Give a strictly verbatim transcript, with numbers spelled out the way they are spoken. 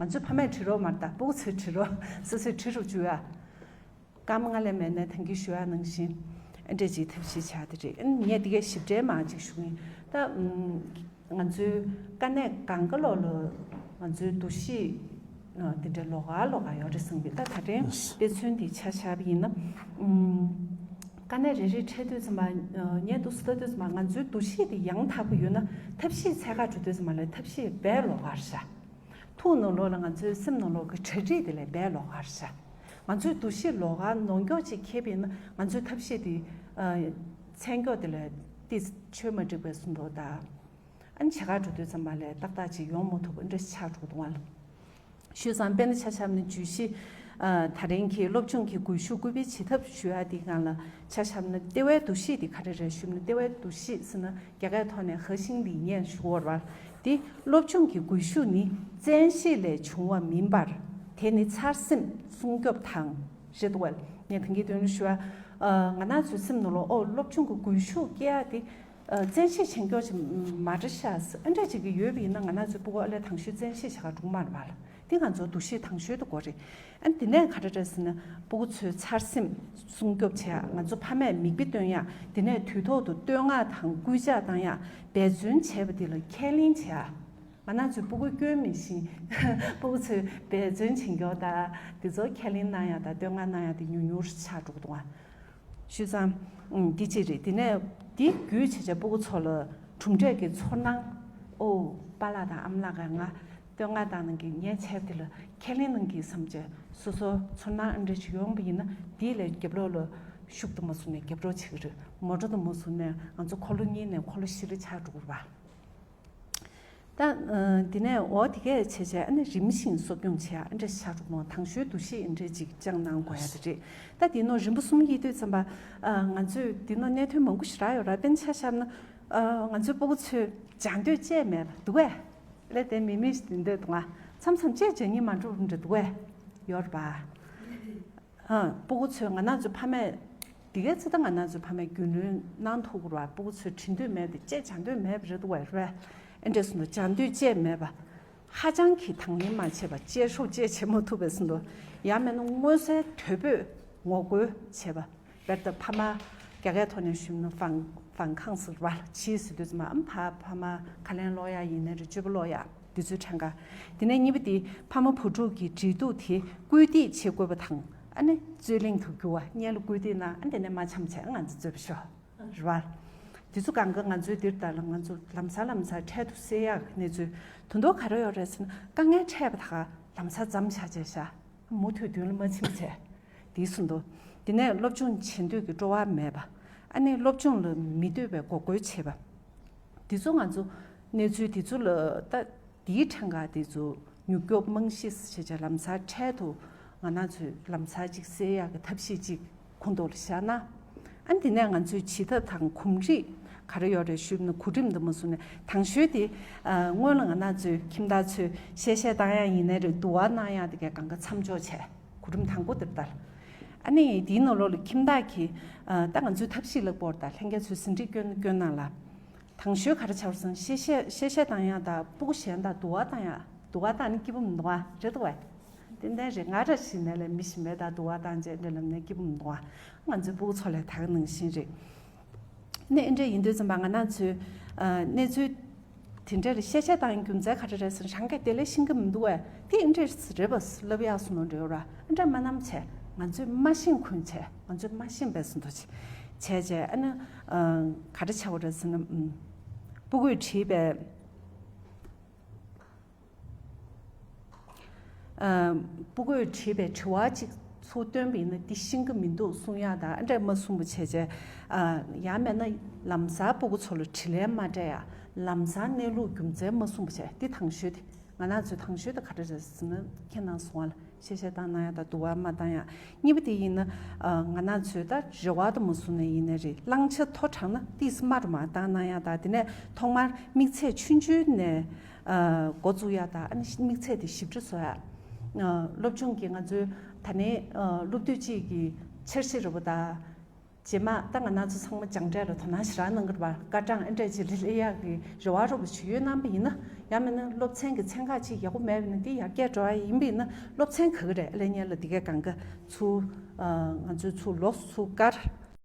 ང་ཚོའི་ཕ་མས་བྲིས་རོགས་མ་རེད། ད་སྤུ་གུ་ཚོས་བྲིས་རོགས། སོ་སོས་བྲིས་རོགས་བྱོས་ཨ། སྐར་མ་ལྔ་ལས་མེད་ན་ཐང་གིས་ཞུ་ཡག་ནང་བཞིན་ཨེ་འདྲས་ཅིག་ཐབས་ཤེས་བྱ་དེ་རེད། ཨ་ནི་ངས་དེ་གའི་ཞིབ་ཕྲའི་མང་ཅིག་ཞུ་གི་ཡིན། ད་ང་ཚོའི་དཀའ་གནད་གང་ག་ལོག་ལ་ང་ཚོའི་འདུ་ཤེས་དེ་འདྲའི་ལོགས་ཀ་ལོགས་ཀ་ཡོད་རེད་བསམ་གི། ད་ད་ཐེངས་དཔེ་མཚོན་དེ་ཆ་བཞག་པ་ཡིན་ན། དཀའ་གནད་རེ་རེ་འཕྲད་དུས་ཙམ་པ། ངས་འདུག་སེ་ལྟ་དུས་ཙམ་པ་ང་ཚོའི་འདུ་ཤེས་དེ་ཡང་དག་པ་ཡོད་ན་ཐབས་ཤེས་འཚོལ་ག་འགྲོ་དུས་ཙམ་པ་ལ་ཐབས་ཤེས་རྦད་ལོགས་ཀ་རེད་ཤག་ཐུགས་ནང་ལོགས་ལ་ང་ཚོའི་སེམས་ནང་ལོགས་ཀྱི་གྲ་སྒྲིག་དེ་ལས་རྦད་ལོགས་ཀ་རེད་ཤག་ང་ཚོའི་འདུ་ཤེས་ལོགས་ཀ་ནོར་འཁྱོག་ཅིག་འཁྱེར་བ་ཡིན་ན་ང་ཚོའི་ཐབས་ཤེས་དེ་འཚོལ་འཁྱོག་དེ་ལས་ཏིས་ཆོས་མ་འགྲིག་པའི་བཟོ་འདྲ་དང་། ཨ་ནི་བྱེད་ག་འགྲོ་དུས་ཙམ་པ་ལ་ཏག་ཏག་ཅིག་ཡོང་མ་ཐུབ་པ་འདྲ་ཞིག་ཆགས་འགྲོ་གི་འདུག་ཨ། ཞུས་ཙང་དཔེར་ན་ཆ་བཞག་ན་བརྗོད་གཞི། ཨ། ད་རིང་གི་སློབ་སྦྱོང་གི་སྒུལ་ཤུགས་སྐུལ་སྤེལ་བྱེད་ཐབས་ཞུ་ཡག་དེའི་སྒང་ལ་ཆ་བཞག་ན་ལྟེ་བའི་འདུ་ཤེས་དེ་ག་རེ་རེད་ཞུས་ན། ལྟེ་བའི་འདུ་ཤེས་ཟེར་ན་རྒྱ་སྐད་ཐོག་ནས་ཧེ་ཤིང་ལི་ཉན་ཞུ་གི་ཡོད་རེད་པ། དེ་སློབ་སྦྱོང་གི་སྒུལ་ཤུགས་ནི་བཙན་ཤེད་ལས་བྱུང་བ་མིན་པར་དེ་ནི་ཚར་སེམས་སྲུང་སྐྱོབ་དང་། རེད་འདུག་པ། ངས་ད་གིན་དོན་ཞུ་བ། ཨ། ང་རང་ཚོའི་སེམས་ནང་ལ་ཨོ་སློབ་སྦྱོང་གི་སྒུལ་ཤུགས་སྐྱེ་ཡག་དེ། ཨ། བཙན་ཤེད་བྱེད་མཁན་ཅིག་མ་རེད་ཤག་ཨ་འདྲ་ཅིག་གི་ཡོད་པ་ཡིན་ན་ང་རང་ཚོའི་སྤུ་གུ་ཨ་ལས་དང་ཤོས་བཙན་ཤེད་བྱེད་ག་འགྲོ་གི་མ་རེད་པ་ལ། དེ་ང་ཚོ་འདུ་ཤེས་དང་ཤོས་དེ་དགོས་རེད། ཨ་ནི་དེ་ནས་ག་རེ་རེད་ཟེར་ན་སྤུ་གུ་ཚོའི་ཚར་སེམས་སྲུང་སྐྱོབ་བྱེད་ཡག་ང་ཚོ་ཕ་མས་མིག་དཔེ་སྟོན་ཡག་དེ་ནས་དུས་ཐོག་ཏུ་བསྟོད་བསྔགས་དང་སྐུལ་ལྕག་བཏང་ཡག་འབད་བརྩོན་བྱས་པ་དེ་ལ་ཁས་ལེན་བྱེད་ཡག་ང་རང་ཚོའི་སྤུ་གུ་སྐྱོན་མི་ཤེས། སྤུ་གུ་ཚོས་འབད་བརྩོན་བྱེད་མཁན་དང་དེ་ཚོ་ཁས་ལེན་གནང་ཡག་དང་བསྟོད་བསྔགས་གནང་ཡག་དེ་ཉུང་ཉུང་ཆགས་འགྲོ་གི་འདུག་ཨ། ཞུས་ཙང་། ཨང་། འདི་གཅིག་རེད། དེ་ནས་འདི་བརྒྱུད་བྱས་བྱས་སྤུ་གུ་ཚོ་ལ་གྲུབ་འབྲས་ཀྱི་ཚོར་སྣང་། ཨོ། པཱ་ལགས་དང་ཨ་མ་ལགས་ཀྱིས་ང་བསྟོད་བསྔགས་བཏང་གནང་གི། ངས་བྱས་པ་དེ་ལ་ཁས་ལེན་གནང་གི་བསམ་བྱས་སོ་སོ་ཚོར་སྣང་ཨ་འདྲ་ཞིག་ཡོང་བ་ཡིན་ན་དེ་ལས་རྒྱབ་ལོགས་ལ་ཤུགས་དུ་མ་བཟུང་ནས་རྒྱབ་སྐྱོར་བྱེད་ཀྱི་རེད། མོ་ཊ་དུ་མ་བཟུང་ནས་ང་ཚོ་འཁོར་ལོ་གཉིས་ནས་འཁོར་ལོ་བཞི་ལ་ཆགས་འགྲོ་གི་རེད་པ། ད། ཨ། འདི་ནས་འོ་དེ་གས་བྱས་བྱས་ཨ་ནི་རིམ་བཞིན་གསོ་སྐྱོང་བྱེད་ཡག་ཨ་འདྲ་ཆགས་འགྲོ་གི་འདུག་དང་ཤོས་འདུ་ཤེས་ཨ་འདྲ་ཅིག་བཅངས་གནང་དགོས་ཡག་དེ་རེད། ད་འདི་ནོ་རིམ་པ་གསུམ་ཡིན་དུས་ཙམ་པ། ཨ། ང་ཚོས་འདི་ནོ་གནད་དོན་མང་པོ་ཞེ་དྲག་ཡོད་ར། དཔེར་ན་ཆ་བཞག་ན། ཨ། ང་ཚོའི་སྤུ་གུ་ཚོས་སྦྱང་འདོད་ཅིག་མེད་པ་འདུག་གས། ལས་དེ་མི་མི་ཞིག་འདི་འདོད་འདུག་ང་མཚམས་མཚམས་ཅིག་སྦྱང་སྙིང་མ་འདོད་པ་འདྲ་འདུག་གས། ཡོད་རེད་པ། ཨ། སྤུ་གུ་ཚོས་ང་རང་ཚོའི་ཕ་མས། འདི་གའི་ཚེ་ད་ང་རང་ཚོའི་ཕ་མས་རྒྱུས་ལོན་གནང་ཐུབ་ཀྱི་རེད་པ། སྤུ་གུ་ཚོས་བྲིས་འདོད་མེད་དེ་ཅིག་སྦྱང་འདོད་མེད་པ་རེད་འདུག་གས། རེད་པས། ཨེ་འདྲས་སོང་ན་སྦྱང་འདོད་ཅིག་མེད་པ། ཧ་ཅང་གི་དང་ལེན་མ་བྱས་པ། ཅིག་ཤོག་ཅིག་བྱེད་མ་ཐུབ་པས་སོང་འདུག་ཡང་མིན་ན་མངོན་གསལ་དོད་པོས་ངོ་རྒོལ་བྱས་པ། དཔེར་ན་ཕ་མ། རྒྱ་སྐད་ཐོག་ནས་ཞུས་ན་ཧྥང་ཧྥང་ཁང་ཟེར་བ་ཅིག་ཟེར་དུས་ཙམ་པ། ཨམ། ཕ་ཕ་མ་ཁ་ལན་སློག་ཡག་ཡིན་ནའི་རེད། སྤྱོད་པ་སློག་ཡག་དེ་ཚོའི་གྲངས་ཀ། དེ་ནས་གཉིས་པ་དེ་ཕ་མ་བུ་ཕྲུག་གི་འབྲེལ་གཏུག་དེ་སྐུལ་འདེད་བྱེད་དགོས་པ་དང་། ཨ་ནི་རྩོད་གླེང་དུ་གྱུར་བ། སྔོན་ལ་སྐུལ་འདེད་གནང་། ཨ་དེ་ནས་མ་འཆམ་བྱས་ང་ཚོ་རྩོད་པ་ཤོར། རེད་པ། དེ་ཚོ་གང་ག་ང་ཚོའི་འདིར་ལྟ་ལ་ང་ཚོ་ལམ་སང་ལམ་སང་འཕྲལ་དུ་སེལ་ཡག་གི་གནས་ཚུལ་དོན་དུ་ག་རེ་ཡོད་རེད་ཟེར་ན། དཀའ་ངལ་འཕྲད་པ་དག་ལམ་སང་མཚམས་བཞག་བྱས་བཞག་མུ་མཐུད་མདུན་ལ་མ་ཕྱིན་བྱས། དེའི་སུན་དོ། དེ་ནས་སློབ་སྦྱོང་བྱེད་འདོད་ཀྱི་སྤྲོ་བ་མེད་པ། ཨ་ནི་སློབ་སྦྱོང་ལ་མི་འདོད་པའི་འགོག་རྒོལ་བྱེད་པ། དེ་ཚོ་ང་ཚོ་གནས་ཚུལ་དེ་ཚོ་ལ་ད་དེའི་གྲངས་ཀ་དེ་ཚོ་མྱུར་སྐྱོབ་རྨང་གཞི་བྱས་བྱས་ལམ་སང་འཕྲལ་དུ་ང་རང་ཚོས་ལམ་སང་ཅིག་སེལ་ཡག་གི་ཐབས་ཤེས་ཅིག་ཁོང་ཐོག་ལ་བཞག་ན། ཨ་ནི་དེ་ནས་ང་ཚོའི་བྱེད་ཐབས་དང་གོམས་འདྲིས་ག་རེ་ཡོད་རེད་ཞུས་ན། གོ་རིམ་དུ་མ་བཟུང་ནས་དང་ཤོས་དེ། ཨ། སྔོན་ལ་ང་རང་ཚོའི་ཁྱིམ་བདག་ཚོས་གཤེ་གཤེ་བཏང་ཡག་ཡིན་ནའི་རེད། འདུ་བ་གནང་ཡག་དེ་གའི་གང་ག་མཚམས་འཇོག་བྱས། གོ་རིམ་དང་པོ་དེར་ལྟར། ཨ་ནི་དེའི་ནང་ལོགས་ལ་ཁྱིམ་བདག་གིས། ཨ། ད་ང་ཚོའི་ཐབས་ཤེས་ལ་སྤོར་དང་། ལྷན་རྒྱས་ཚོས་ཟིན་བྲིས་སྐྱོན་སྐྱོན་གནང་ལ། དང་ཤོས་ག་རེ་བྱ་བར་སོང་། གཤེ་གཤེ་གཤེ་གཤེ་བཏང་ཡག་དང་སྤུ་གུ་གཞན་དང་འདུ་བ་བཏང་ཡག་འདུ་བ་བཏང་ནི་སྐྱིད་པོ་མི་འདུག་ཨ། རེད་འདུག་བས། ཏན་ཏན་རེད། ང་རང་ཞིག་ནས་ལས་མི་ཞིག་མེད་དང་འདུ་བ་བཏང་བྱས་འདྲ་ལབ་ནས་སྐྱིད་པོ་མི་འདུག་ཨ། ང་ཚོའི་སྤུ་གུ་ཚོ་ལས་ད་ག་ནང་བཞིན་རེད། ནས་ཨེ་འདྲ་ཡིན་དུས་ཙམ་པ་ང་རང་ཚོའི། ཨ། གནས་ཚུལ་དེ་འདྲ་རེད། གཤེ་གཤེ་བཏང་རྒྱུ་མཚན་ག་རེ་རེད་ཟེར་ན། རང་གིས་དེ་ལས་ཤེས་ཀྱི་མི་འདུག་བས། དེ་ཨེ་འདྲ་རེད་པས་ལབ་ཡག་སོང་ནོ་འདྲ་ཡོད་ར། ཨེ་འདྲ་མ་གནང་བྱས་ང་ཚོས་མ་ཤེས་ཁུལ་བྱས། ང་ཚོས་མ་ཤེས་པའི་སུན་དོ་བྱས་བྱས་བྱས། ཨ་ནི། ཨ། ག་རེ་བྱ་བ་རེད་ཟེར་ན། ཨུམ། སྤུ་གུས་བྲིས་པའི། ཨ། སྤུ་གུས་བྲིས་པའི་དྲི་བ་གཅིག་ཚུར་བཏོན་པ་ཡིན་ན་འདི་ཤེས་ཀྱི་མི་འདུག་གསུང་ཡག་དང་ཨ་འདྲས་མ་གསུངས་པ་བྱས་བྱས། ཨ། ཡང་མིན་ན་ལམ་སང་སྤུ་གུ་ཚོ་ལ་དྲིས་ལན་མ་སྤྲད་ཡག་ལམ་སང་གནས་ལུགས་རྒྱུ་མཚན་མ་གསུངས་པ་བྱས། འདི་དང་ཤོས་དེ། ང་རང་ཚོའི་དང་ཤོས་དེ་ག་རེ་རེད་ཟེར་ན། ཁྱེད་རྣམས་གསུང་བ་ལ་གཤེ་གཤེ་བཏང་གནང་ཡག་དང་འདུ་བ་མ་བཏང་ཡག་གཉིས་པ་དེ་ཡིན་ན། ཨ། ང་རང་ཚོའི་ད་རེ་བ་དུ་མ་བཟུང་ནས་ཡིན་ནའི་རེད། བླང་བྱ་མཐོ་དྲགས་ན་ཏིས་དམའ་རུ་མར་བཏང་གནང་ཡག་དང་། དེ་ནས་ཐོག་མར་དམིགས་ཚད་ཆུང་ཆུང་ནས། ཨ། འགོ་བཙུགས་ཡག་དང་། ཨ་ནི་དམིགས་ཚད་དེ་ཞིབ་ཕྲ་བཟོ་ཡག་ཨ། སློབ་སྦྱོང་གི་ང་ཚོའི་ད་ནི། ཨ། སློབ་དུས་གཅིག་གི་འཆར་གཞི་རེད་པ། ད་རྗེས་མ་ད་ང་རང་ཚོ་ཚང་མ་སྦྱངས་འབྲས་ལ་དོ་སྣང་ཞེ་དྲག་གནང་གི་རེད་པ། སྐར་གྲངས་ཨེ་འདྲས་ཅིག་རེ་སླེབས་ཡག་གི་རེ་བ་རོགས་པ་ཞིག་ཡོད་གནང་པ་ཡིན་ན། ཡང་མིན་ན་སློབ་ཚན་གྱི་ཚན་ཁག་ཅིག་ཡག་པོ་མེད་པ་ན་དེ་ཡར་རྒྱས་འགྲོ་བ་ཡིན་པས་ན་སློབ་ཚན་ག་གི་རེད། ཨ་ལས་ཉན་ལ་དེ་གའི་གང་ག་ཚུར་ང་ཚོས་ཚུར་ལོགས་སུ་ཚུར་བཀར།